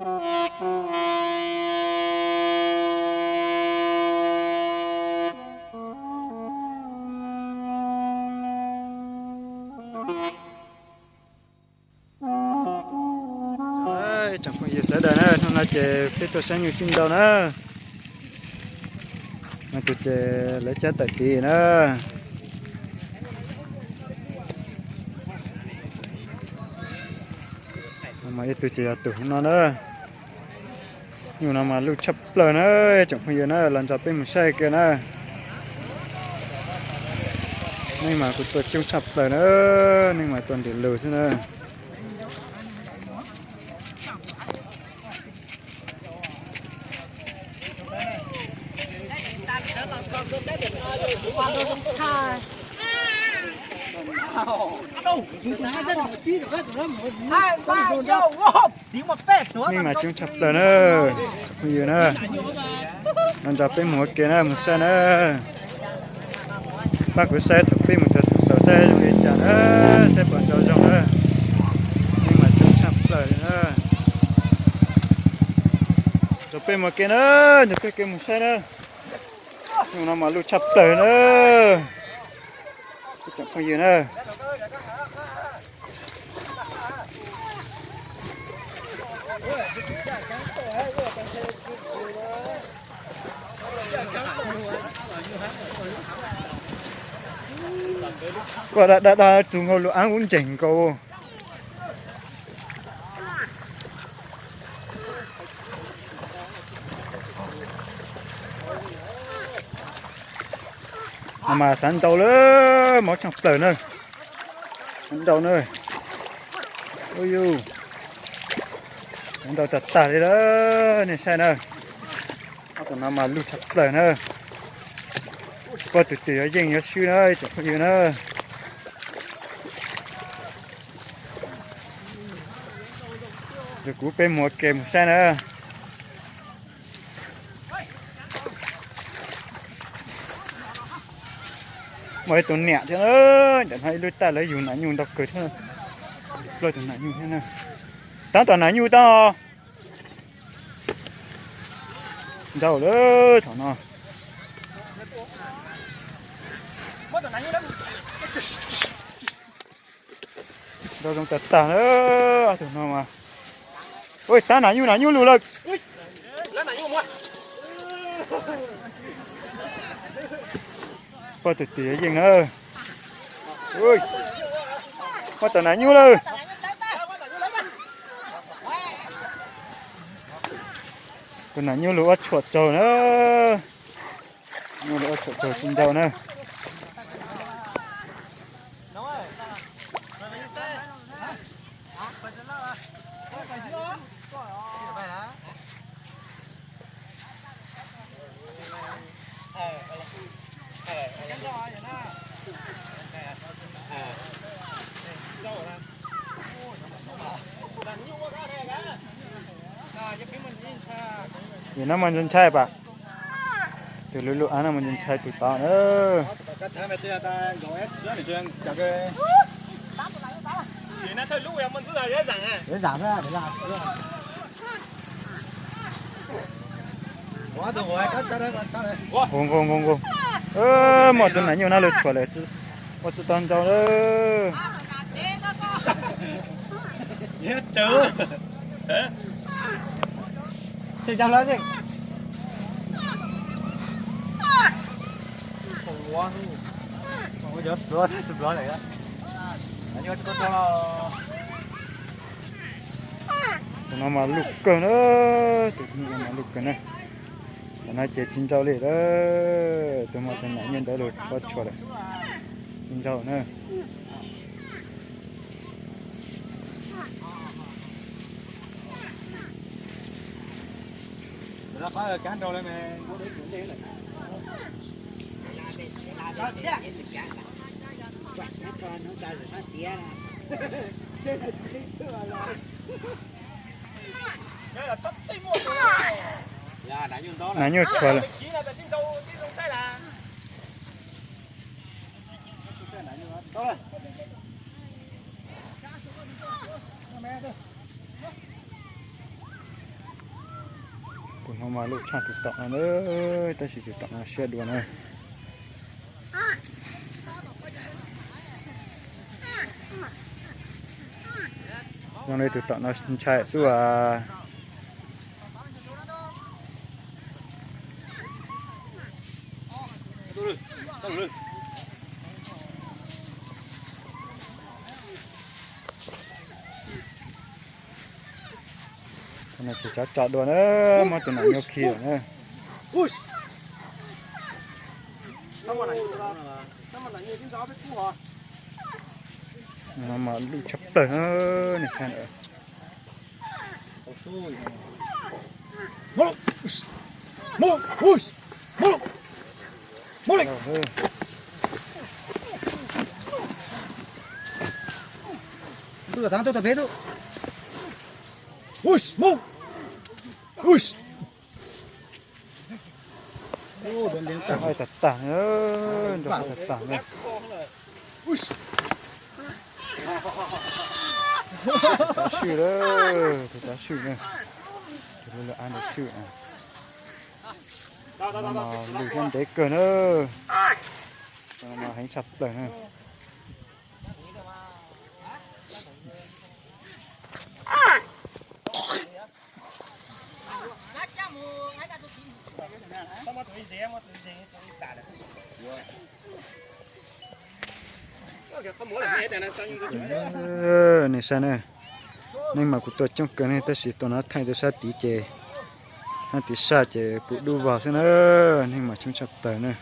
Ib tsoom phooj ywg sawv daws na, hnub no ces peb tuaj saib nyuj sib ntaus na. No tus ces lawv cab tawm tid na. Mas ib tug ces yog tus no na. Nyuj no mas luj tshaj plaws na, tsoom phooj ywg na, los nrog peb mus saib kiag na. Neeg mas kuj tuaj coob tshaj plaws na, neeg mas tuaj ntim lus xwb na. Neeg mas coob tshaj plaws na, tsoom phooj ywg na, los nrog peb mus ua ke na, mus saib na. Pab kuv saib thaum peb mus txog thaum xaus saib zoo li cas na, saib puas nrau zoo na. Neeg mas coob tshaj plaws li na. Nrog peb mus ua ke na, nrog peb ua ke mus saib na. Nyuj no mas luj tshaj plaws na, ib tsoom phooj ywg na. Kuj dag dag dag txug nkaus lub aav ub ntseeg nkaus. No mas xav nrau lawm, mob tshaj plaws na. Xav nrau na. Ub yus, xav nrau tag tag li lawm, nej saib na. Ob tug no mas luj tshaj plaws na. Tsis paub tus twg yuav yeej yuav swb na, ib tsoom phooj ywg na. Yog kuv peb mus ua ke mus saib na. Muaj ib tug niam thiab, ntawm no ib lub taj lawv yug nas nyuj ntau kawg thiab. Plaub tus nas nyuj thiab na. Tab tom nas nyuj tab. Nrau lawm thaum no. Nrau zoo tag tag lawm ob tug no mas. Ua tab nas nyuj nas nyuj lug lawm. Poj tus twg yuav yeej na. Poj tom nas nyuj lawm. Tus nas nyuj lug ob tshuam tsaug na. Nyuj lug ob tshuam tsaug tsis nrau na. Vim no mas ntshai ntshai pas. Tus lub lub av no mas ntshai ntshai tus tod na. Nqus nqus nqus nqus. Muaj tus nas nyuj no lug tshuam lawm, ua tsis tau nrau lawm. Tus no mas luj kawg na, tus no mas luj kawg na. Tam no ces tsis nrau li lawm, tus no tus nas nyuj ntawd lug tshuam lawm, tsis nrau na. Nas nyuj tshuam lawm. Tus no mas lub tshaj tus tom no na, tab sis tus tom no siab dua na. Zoo li tus tom no ntshai xwb as. Tus no tsis txhob tso dua na, muab tus no nyuaj khi lawm na. No mas lwj tshaj plaws na, nej saib na. Ntuj, tau ntuj, tau peb ntuj. Tag tag, nrog tag tag na. Tus tav swj lawm, tus tav swj na, tus lub lawm ab ntav swj. Lwj thiab ntev kawg na, heev tshaj plaws na. Nej saib na, neeg mas kuj tuaj coob kawg ne, tab sis tus no thaij rau sab tid ces, sab tid saj ces puv dub vog xwb na, neeg mas coob tshaj plaws na.